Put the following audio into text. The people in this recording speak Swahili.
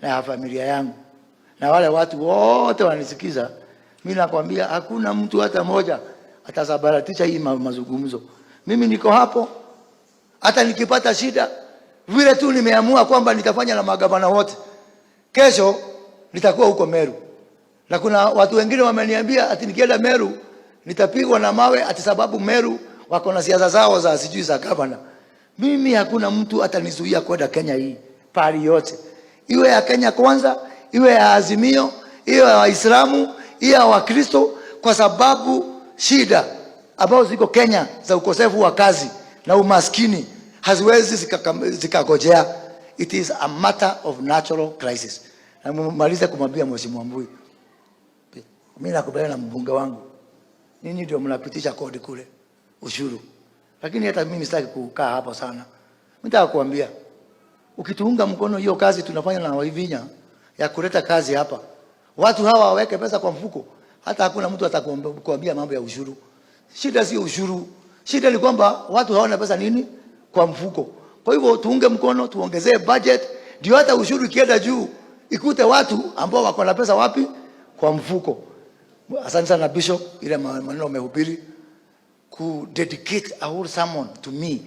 na ya familia yangu na wale watu wote wanisikiza, mimi nakwambia hakuna mtu hata moja atasabaratisha hii mazungumzo. Mimi niko hapo, hata nikipata shida vile tu nimeamua kwamba nitafanya na magavana wote. Kesho nitakuwa huko Meru, na kuna watu wengine wameniambia ati nikienda Meru nitapigwa na mawe, ati sababu Meru wako na siasa zao za sijui za gavana. Mimi hakuna mtu atanizuia kwenda Kenya hii pahali yote, iwe ya Kenya Kwanza, iwe ya Azimio, iwe ya Waislamu, iwe ya Wakristo, kwa sababu shida ambazo ziko Kenya za ukosefu wa kazi na umaskini haziwezi zikagojea. It is a matter of natural crisis. Na maliza kumwambia Mheshimiwa Mbui, mimi nakubaliana na mbunge wangu, ninyi ndio mnapitisha kodi kule, ushuru, lakini hata mimi sitaki kukaa hapo sana. Mimi nataka kuambia ukituunga mkono hiyo kazi tunafanya na Wavinya ya kuleta kazi hapa, watu hawa waweke pesa kwa mfuko, hata hakuna mtu atakuambia mambo ya ushuru. Shida sio ushuru, shida ni kwamba watu hawana pesa nini kwa mfuko. Kwa hivyo tuunge mkono, tuongezee budget, ndio hata ushuru ikienda juu ikute watu ambao wako na pesa wapi kwa mfuko. Asante sana Bishop, ile maneno umehubiri ku dedicate a whole sermon to me.